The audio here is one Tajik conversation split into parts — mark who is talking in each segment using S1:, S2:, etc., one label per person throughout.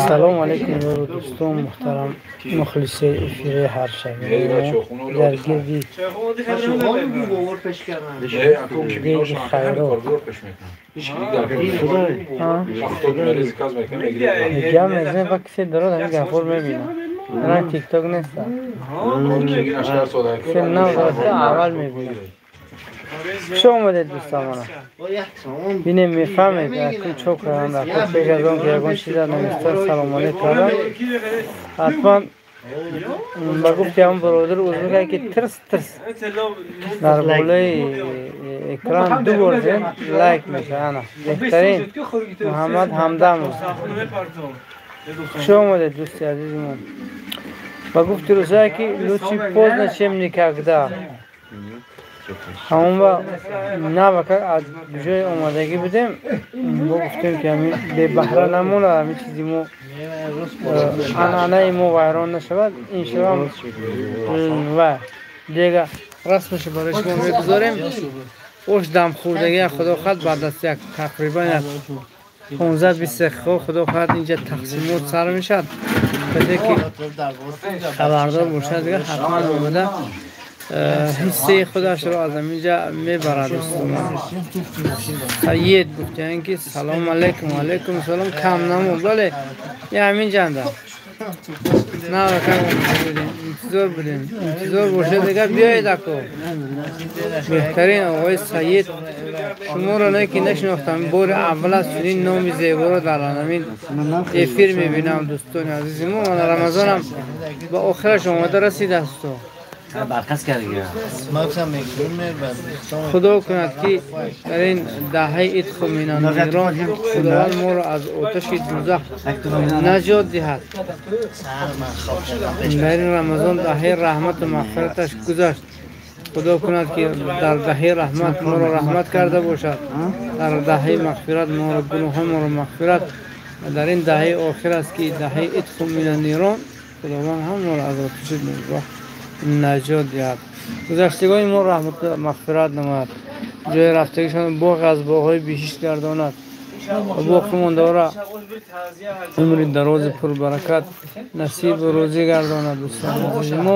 S1: سلام علیکم دوستان محترم مخلص افیره هر شب در گردی دیگ خیرات جمع از این وقت درود همین گفور میبینم من تیک تاک نیستم سه نو اول میبینم. خوش آمدید دوستان. بینیم میفهمید اکنون چوک کردم در خود پیش از آن که یگان چیز نوشته سلام علیک کردم. حتما با گفتی هم برادر ازبک که ترس ترس در بالای اکران دو بار زن لایک میشه. انا بهترین محمد همدم. خوش آمدید دوستی عزیزمون. با گفتی روزایی که лучше поздно чем никогда. ҳамон ба навака аз ҷои омадагӣ будем, мо гуфтем ки ҳамин бебаҳра намонад, ҳамин чизи мо анъанаи мо вайрон нашавад. Иншоалло ва дега расмашо барои шумо мегузорем. Ош дамхӯрдагӣ худо хоҳад баъд аз як тақрибан як 15-20 дақиқа худо хоҳад инҷа тақсимот сар мешавад. Касе ки хабардор бошад дига ҳатман омада ҳиссаи худашро аз ҳаминҷа мебарад. Саид гуфтанд ки салом алайкум. Алайкум салом. Кам намуд, бале я ҳаминҷанда интизор будем, интизор бошед дига биёед ако. Беҳтарин оғои Саид, шуморо не ки нашинохтам, бори аввал аст чунин номи зеборо дар ҳамин эфир мебинам. Дӯстони азизи мо, мана Рамазонам ба охираш омада расидааст. Худо кунад ки дар ин даҳаи итқу минан-нирон Худованд моро аз оташи дӯзах наҷот диҳад. Дар ин Рамазон даҳаи раҳмату мағфираташ гузашт. Худо кунад ки дар даҳаи раҳмат моро раҳмат карда бошад, дар даҳаи мағфират моро гуноҳҳои моро мағфират. Дар ин даҳаи охир аст ки даҳаи итқу минан-нирон Худованд ҳам моро аз оташи дӯзах наҷот диҳад. Гузаштагони мо раҳмат мағфират намояд, ҷои рафтагишон боғ аз боғҳои биҳишт гардонад ва боқӣ мондаро умри дарози пурбаракат насибу рӯзӣ гардонад. Дӯстони азизи мо,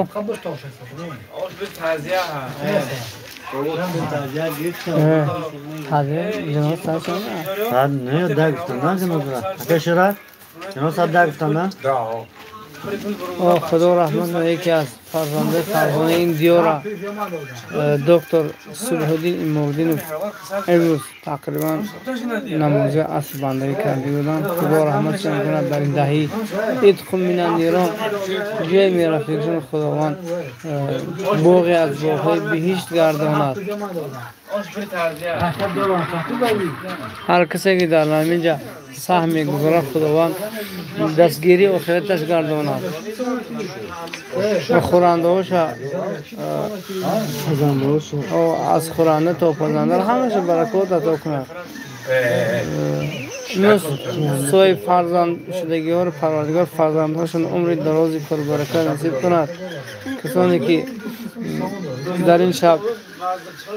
S1: худо раҳмат кунад яке аз фарзандаи фарзонаи ин диёра доктор Субҳуддин Имомуддинов имрӯз тақрибан намози аср бандагӣ карда буданд. Худо раҳматшон кунад. Дар ин даҳаи итқу минан-нирон ҷое мерафтагишон Худованд боғе аз боғҳои биҳишт гардонад. Ҳар касе ки дар ҳаминҷа саҳм мегузорад Худованд дастгирии охираташ гардонад ва хӯрандаҳоша аз хӯранда то пазанда ҳамаша баракот ато кунад. Соҳиби фарзанд шудагиҳоро Парвардигор фарзандҳошон умри дарози пурбаракат насиб кунад. Касоне ки дар ин шаб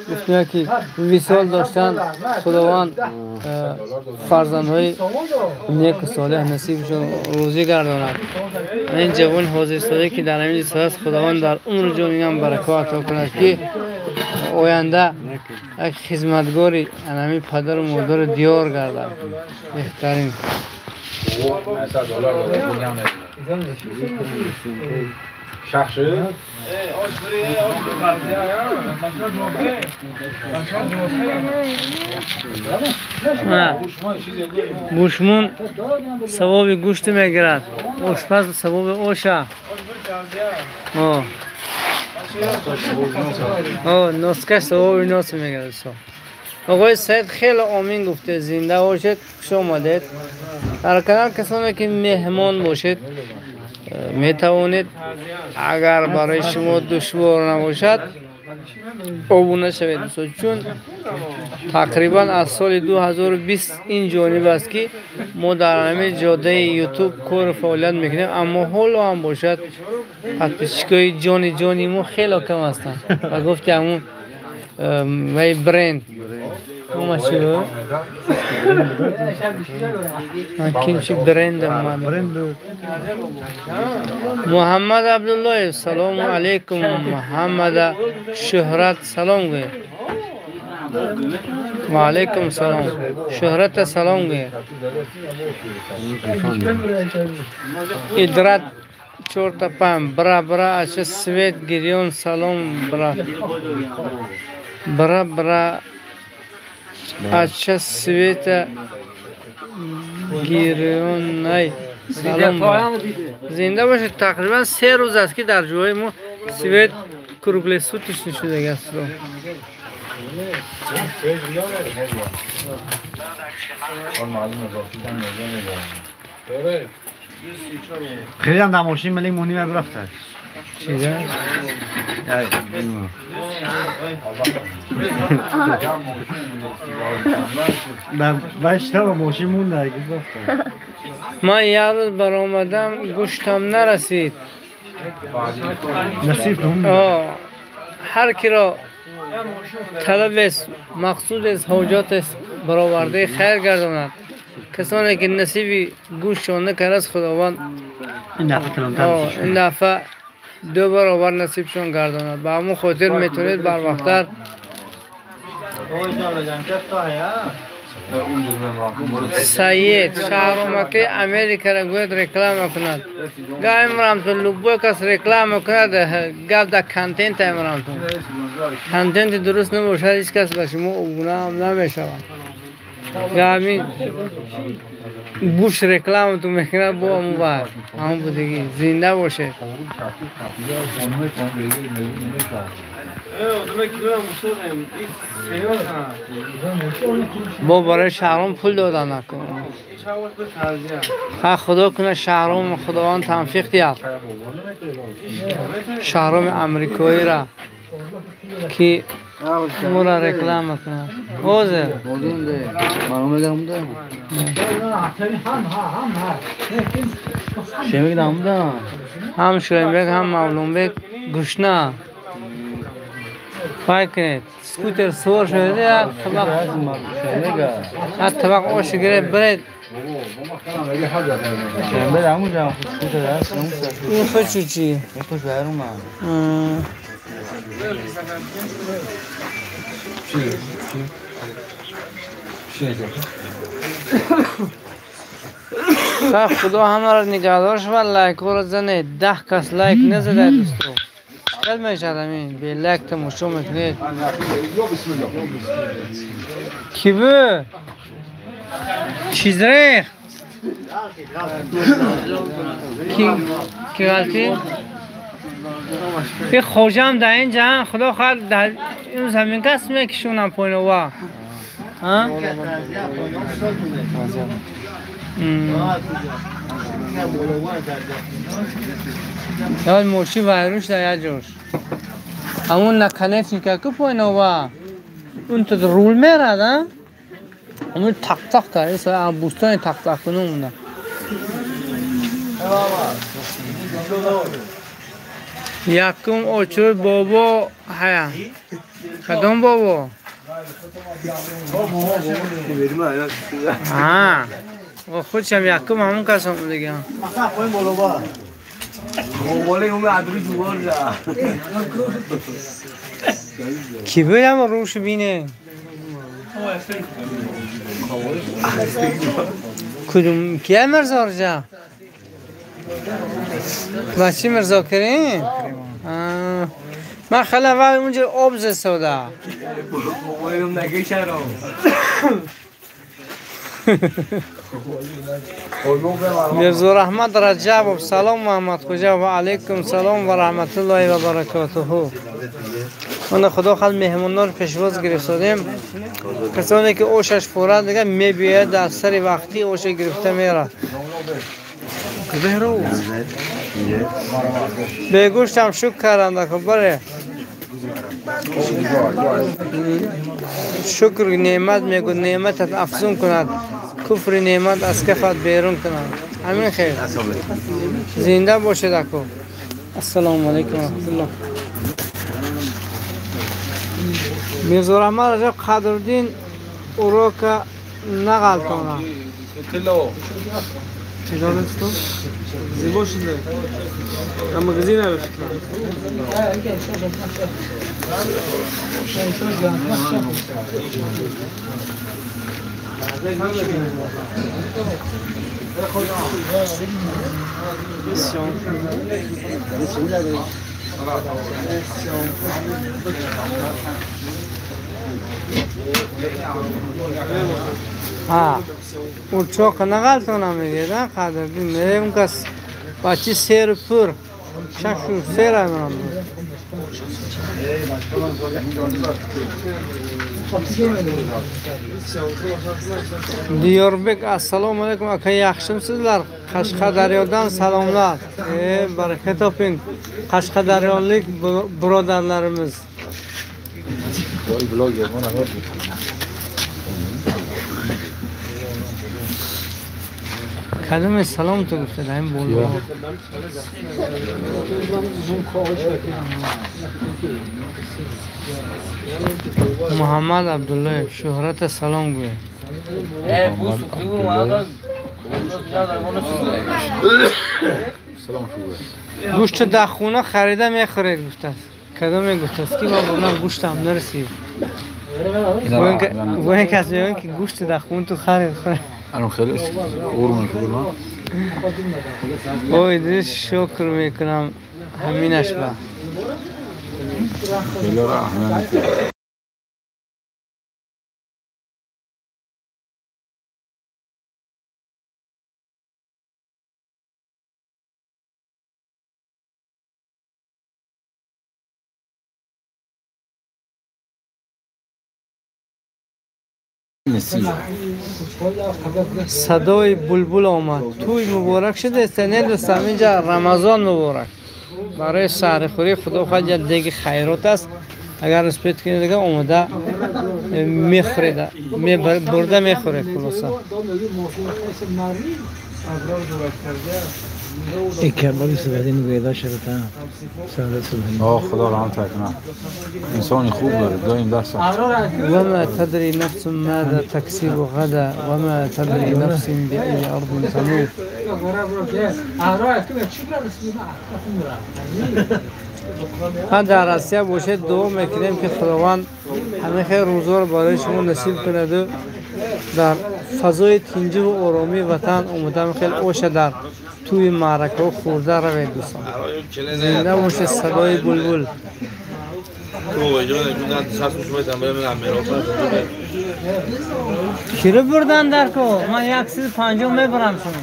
S1: гуфтем ки висол доштанд, Худованд фарзандҳои неку солеҳ насибшон рӯзӣ гардонад. Ин ҷавони ҳозирсода ки дар ҳамин ҷо аст, Худованд дар умру ҷони инам баракот ато кунад ки оянда як хизматгори ҳамин падару модару диёр гардад. Беҳтарин. Бушмун савоби гӯшт мегирад, ошпаз савоби оша. Носкаш савоби нос мегирад. Оғои Саид хеле омин гуфте, зинда бошед, хуш омадед. Дар канал касоне ки меҳмон бошед метавонед, агар барои шумо душвор набошад, обуна шавед дӯстон, чун тақрибан аз соли 2020 ин ҷониб аст ки мо дар ҳамин ҷодаи ютуб кору фаъолият мекунем, аммо ҳоло ҳам бошад подписчикои ҷони ҷони мо хело кам ҳастанд. Ва гуфти ҳамун вай бренд Кинчи бренд Муҳаммад Абдуллоев, салому алейкум. Муҳаммада Шуҳрат салом гӯед. Ва алейкум салом. Шуҳрата салом гӯед. Идрат чорта пам бра бра ача свет гирён салом бра бра бра ача света гирёнай салом. Зинда бошед. Тақрибан 3 рӯз аст ки дар ҷои мо свет круглосуточный шудагӣ аст.
S2: خیلی هم در ماشین ملی مونی من برفت
S1: چیزه؟
S2: در ماشین مونده
S1: من یه روز برآمدم گوشتم نرسید.
S2: نصیب
S1: هر کی را طلب است، مقصود است، حاجات است، برآورده خیر گرداند. کسانی که نصیبی گوششان نکرد از خداوند این دفعه 2 برابر نصیبشان گرداند. به همون خاطر میتونید بر وقتر سید شهرامکی امریکا را گوید реклама کند. گاه امرامتون لبوی کس реклама کند، گفت در content امرامتون content درست نباشد هیچ کس به شما ابونه هم نمیشود. گامی بوش реклама تو میکنه با همون بر همون بودگی. زنده باشه. با برای شهرام پول دادن نکن. خدا کنه شهرام خداوند تنفیق دهد. شهرام امریکایی را که مورا реклама کنه. اوزه هم شویمبک هم مولونبک گشنه پای کنید. سکوتر سوار شده یک طبق آش گرفت برید. این خود چی؟ خدا همه را نگهدار شود. لایک ها را زنید. 10 کس لایک نزده دوستو. چقدر میشد همین به لایک تماشا میکنید. کی بود؟ چیز ریخت؟ کی غلطی؟ خوجم در اینجا خدا خواهد در این زمین کس میکشونم پایین و ها؟ یاد موشی وایروش در یک جوش همون نکنه که پایین و اون تو رول میرد ها؟ همون تق تق کرد این بوستان تق تق کنون مونده. якум очур бобо ҳая. Кадом бобо? Ҳа, худшам якум ҳамон кас омадагиам. Ки буд рӯшу бине? Кудум кия Мирзорҷа? Бачи Мирзо Карим? من خیلی اول اونجا آب زستاده. میرزا رحمت رجب سلام محمد خوجا و علیکم سلام و رحمت الله و برکاته. من خدا خیلی مهمانان پیشواز گرفتیم. کسانی که اوشش فورا دیگه میبیاد در سر وقتی اوش گرفته میره. به گوشتم شکر کردم بله. Шукр неъмат мегӯ, неъматат афзун кунад, куфри неъмат аз кафат берун кунад. Ҳамин хел. Зинда бошед ако. Ассалому алайкум ва раҳматуллоҳ. Мирзо Раҳмат Раҷаб Қадриддин урока нағалтона.
S3: Зебо шуда. Магазин нарафтам.
S1: Урчоқ нағалтона мегӯяд, Қадриддин. Он кас бачи сер пур, шашу сер амрам. Диёрбек, ассалому алайкум ака, yaxshimsizlar? Qashqadaryodan salomlar. Baraka toping qashqadaryolik birodarlarimiz. Кадоме салом ту гуфта дар ин боло? Муҳаммад Абдуллоев, Шуҳрата салом гӯяд. Гӯшта дар хона харида мехӯред гуфтааст. Кадоме гуфтааст ки ман бурдам гӯштам нарасид. Бо ин кас мегӯянд ки гӯшта дар хона ту харид хӯред.
S4: الان خیلی قرمه که بودم.
S1: اوه دیدی شکر میکنم همینش با.
S4: خیلی رحمت.
S1: صدای بلبل آمد. توی مبارک شده است نه دوستان، اینجا رمضان مبارک. برای سحرخوری خدا خواهد یک دیگ خیرات است. اگر رسپیت کنید دیگه اومده میخورید، برده میخوره خلاصه.
S4: خدا رحمت کنه. انسان خوب داره دایم درس.
S1: وما تدري نفس ماذا تكسب غدا وما تدري نفس بأي أرض تموت. من در روسیه باشد دعا میکنیم که خداوند همه خیر روزا رو برای شما نصیب کند و در فضای تینجی و آرامی وطن اومدم خیلی اوشه در توی معرکه خورده روید دوستان. زنده باشه صدای بلبل. کی رو بردن در کو؟ من 150 میبرم شما.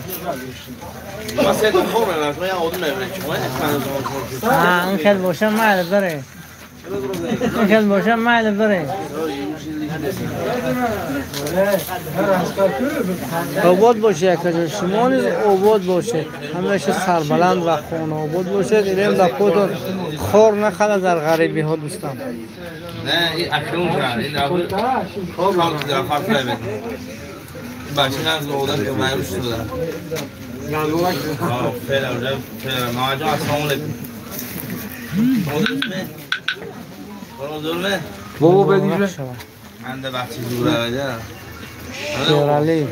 S1: این خیلی باشه میل بره. این خیلی باشه میل بره. آباد باشه یک شما نیز آباد باشه، همیشه سربلند و خانه آباد باشه. ایرم در خودتون خور نخله در غریبی ها دوستان.
S5: نه این اکنون کرد این اول خور در فرق نمیده. بچه نه آدم که معروف شده. فعلا فعلا ماجا السلام علیکم.
S4: بابا بدیجه
S5: من ده بچه دوره بده.
S1: شیرالی.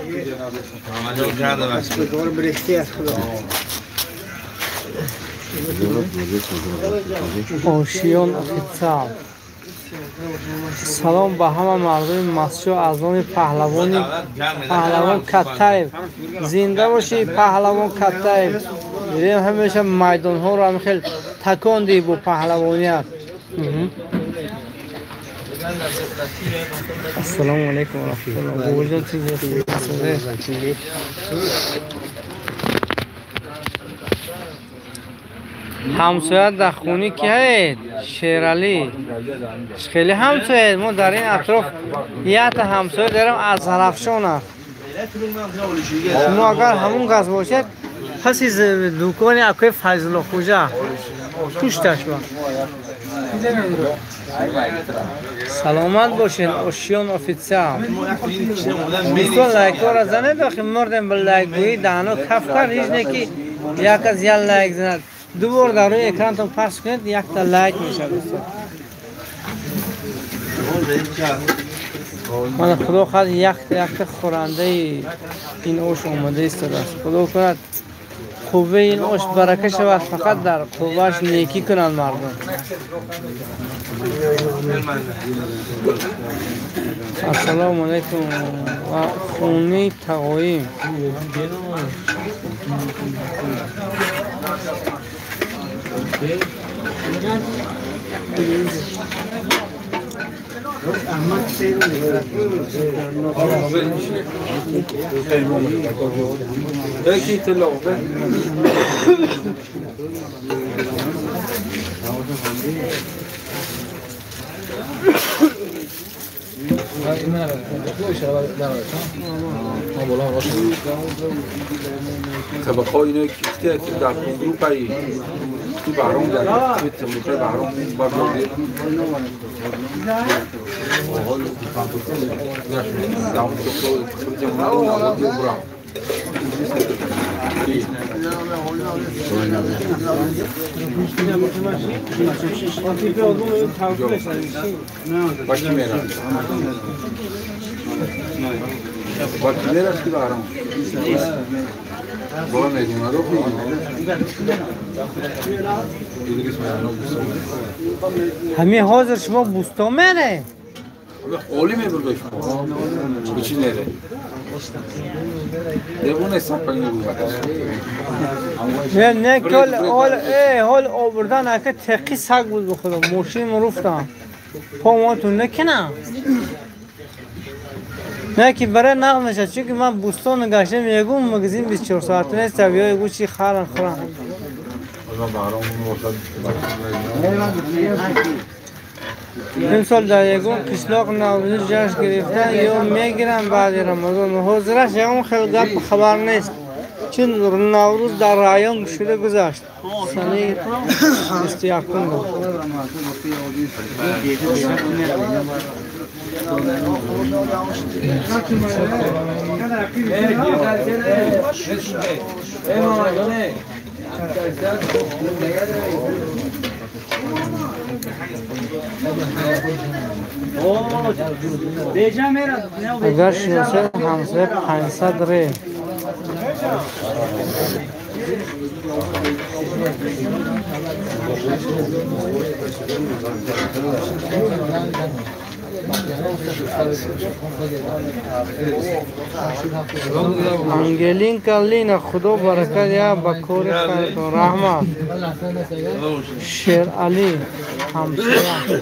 S1: آشیان اخیتسال. سلام به همه مردم مسجد از نام پهلوان کتایب. زنده باشی پهلوان کتایب. میریم همیشه میدان ها رو هم خیلی تکان دی با پهلوانیت. السلام علیکم و رحمت الله. بابا چیزی همسایه در خونی که هید شیرالی خیلی همسایه ما در این اطراف یه تا همسایه دارم از هرفشان است. شما اگر همون گز باشد پس از دکان اکوی فضل خوجا پشتش با. Саломат бошин, Ошиён официал. Дӯстон лайкҳоро занед, охи мурдем ба лайкгӯӣ, даҳано каф кард, ҳеҷ не ки як аз як лайк занад. Ду бор дар рӯи экранатон пахш кунед, якта лайк мешавад дӯстон. Мана худо хоҳад якта якта хӯрандаи ин ош омода истодааст. Худо кунад қувваи ин ош барака шавад, фақат дар қуввааш некӣ кунанд мардум. Ассалому алайкум ва хуни тағоӣ.
S4: طبقه اینه که در کنگرو پایی تو بهرام در توی طبقه بهرام برگرده
S1: ҳамин ҳозир шумо бӯстон мере?
S4: Оли мебурда шумо. Чӣ нере? Девона сапани буда.
S1: Не, не, кол ол ҳол обурдан ака теқи саг буд ба худо. Мошин руфтам. Помонтон накунам. Не ки барои нағз мешавад, чунки ман бӯстон гаштам, мегӯм магазин 24 соата нест, ё ягу чи харан хӯрам. Имсол дар ягон қишлоқ наврӯзӣ ҷашн гирифтан ё мегиранд баъди Рамазон. Ҳозираш ягон хел гап хабар нест, чун Наврӯз дар район шуда гузашт. Санаи 21 буд. Агар шиносед ҳамсоя 500 ре. Ангелинка Лина, худо баракат я ба кори хайртон. Раҳмат. Шерали ҳамсоя.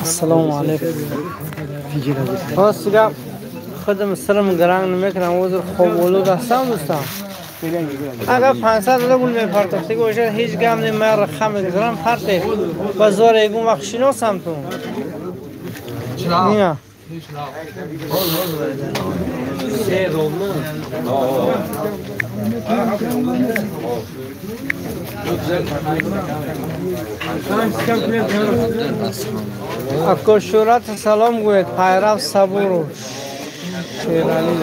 S1: Ассалому алайкум. Ростига худам сарам гаранг намекунам, ҳозир хоболуд ҳастам дӯстам. Агар 500 рубл мепартохтӣ бошад, ҳеҷ гап не, ман рақам мегузорам, партед. Ба зор ягон вақт шиносам ту. Ина. Ако Шӯрат салом гӯед, Пайрав Сабуров, Шералӣ.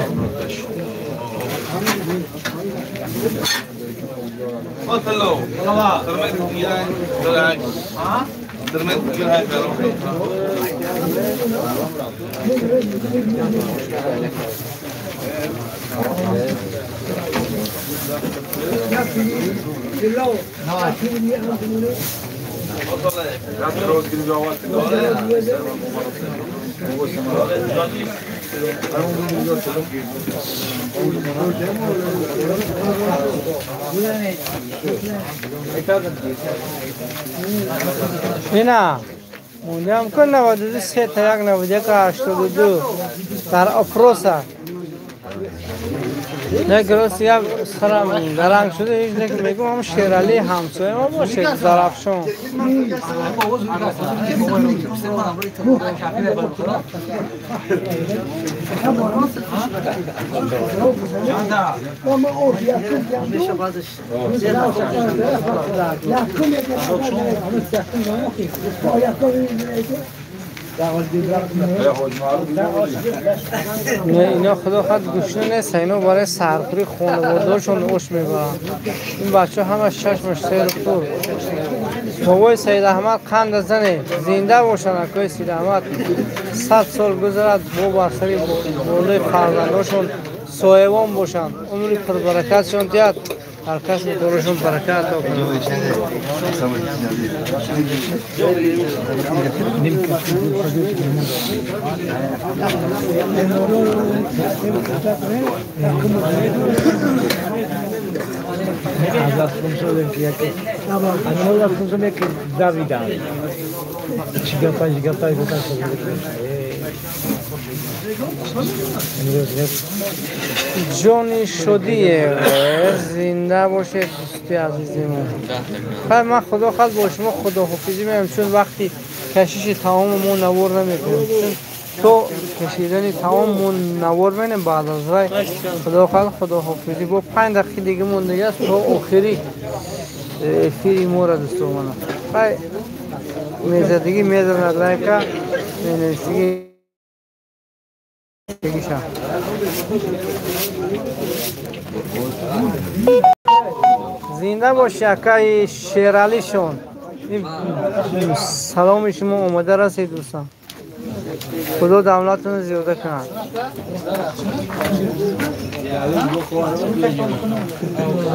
S1: Ина мондам кун 92 3 1 91 82 дар опроса. Не гроз я сарам даранг шуда ҳеҷ не мегӯм ҳам Шерали ҳамсоя ма бошед Зарафшон. نه اینا خدا خود گوشنه نیست، اینا برای سرخوری خانواده‌هاشون اوش میبرن. این بچه همش چشمش سیر خور. بابای سید احمد قند زنه زنده باشن. اکای سید احمد 100 سال گذرد با بر سری بالای فرزنداشون سایبان باشن، عمری پربرکتشون دیاد، هر کس دورشون برکت کنه. جانی شدیه زنده باشه دوستی عزیزمون. خیلی من خدا خواهد با شما خداحافظی می‌کنم، چون وقتی کشیش تمام ما نوار نمی‌کنیم، چون تو کشیدن تمام ما نوار می‌نیم بعد از وای خدا خواهد خداحافظی با 5 دقیقه دیگه مونده است تا آخری افیری ما را دوستو من. خیلی میزدگی میزد لایک مینویسیگی زنده باشی اکای شیرالی شون. سلام شما اومده رسید دوستان. خدا دولتتون زیاده کند.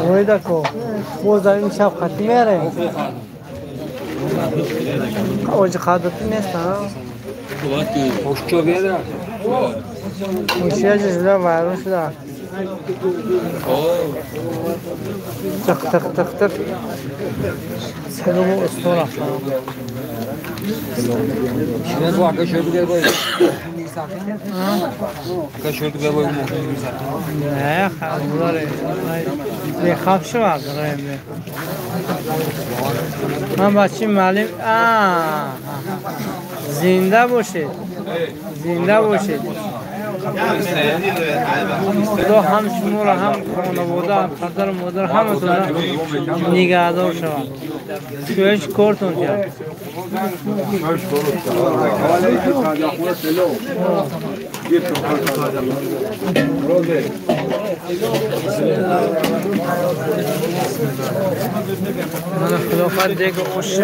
S1: وای کو باز این شب خطی میاره. اوج خادتی نیست ها. موشیاش شده وایرون شده. تق تق تق تق. سلام اسطوره. نه خبره بخواب شو من بچه معلم. زنده باشید زنده باشید. خدا هم شما را هم خانواده هم پدر و مادر همتون را نگهدار شود. شویش کارتون کرد. من خدا خود دیگه خوش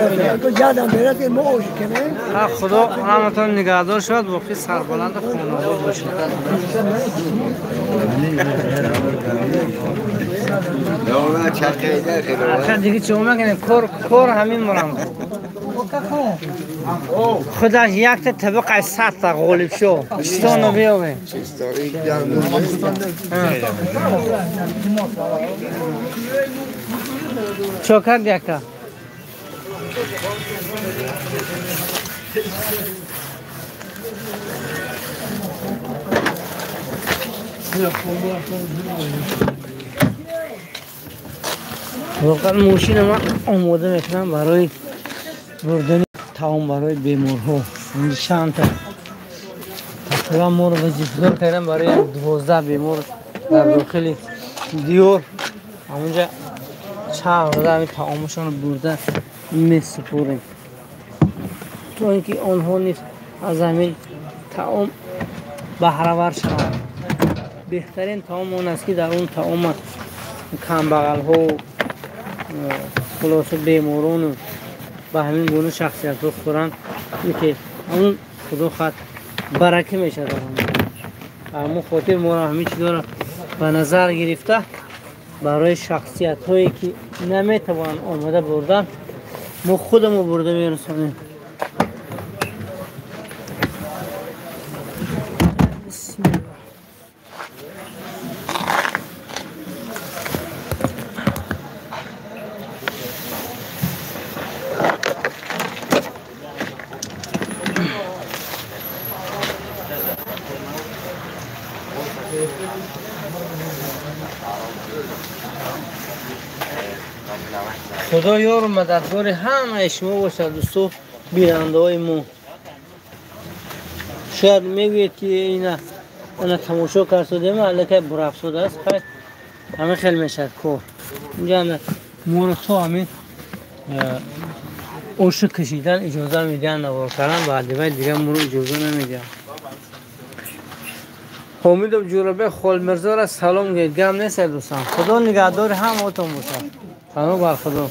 S1: خدا همتون نگهدار شود. باقی سربلند خانواده باشید. دیگه چه میگن کار همین مرام خودش یک تا طبق 100 تا غالب شو چطور بیاوه چوکر یک تا واقعا ماشین ما آماده میکنم برای بردن таом барои беморҳо. Инҷа чанд та тақрибан моро вазифадор кардам барои 12 бемор дар дохили диёр. Ҳамонҷа чанд рӯза ҳамин таомашонро бурда месупорем то ин ки онҳо низ аз ҳамин таом баҳравар шаванд. Беҳтарин таом он аст ки дар он таом камбағалҳо хулоса беморону ба ҳамин гуна шахсиятҳо хӯранд, ки ҳамун худо хат барака мешавад. Ҳамун хотир моро ҳамин чизҳоро ба назар гирифта барои шахсиятҳое ки наметавонанд омода бурдан мо худамон бурда мерасонем. Худо ёру мададгори ҳамаи шумо бошад, дӯсто, бинандаҳои мо. Шояд мегӯед, ки ина ана тамошо кардодем, аллакай бурафтодааст. Хай, ҳамин хел мешавад кор. Инҷа моро то ҳамин ошу кашидан иҷоза медиҳанд навор кардан, баъди вай дигар моро иҷоза намедиҳанд. Ҳомидов Ҷӯрабек Холмирзора салом гӯед. Гам нест, дӯстан. Худо нигаҳдори ҳамаотон бошад. Паноҳ бар Худо.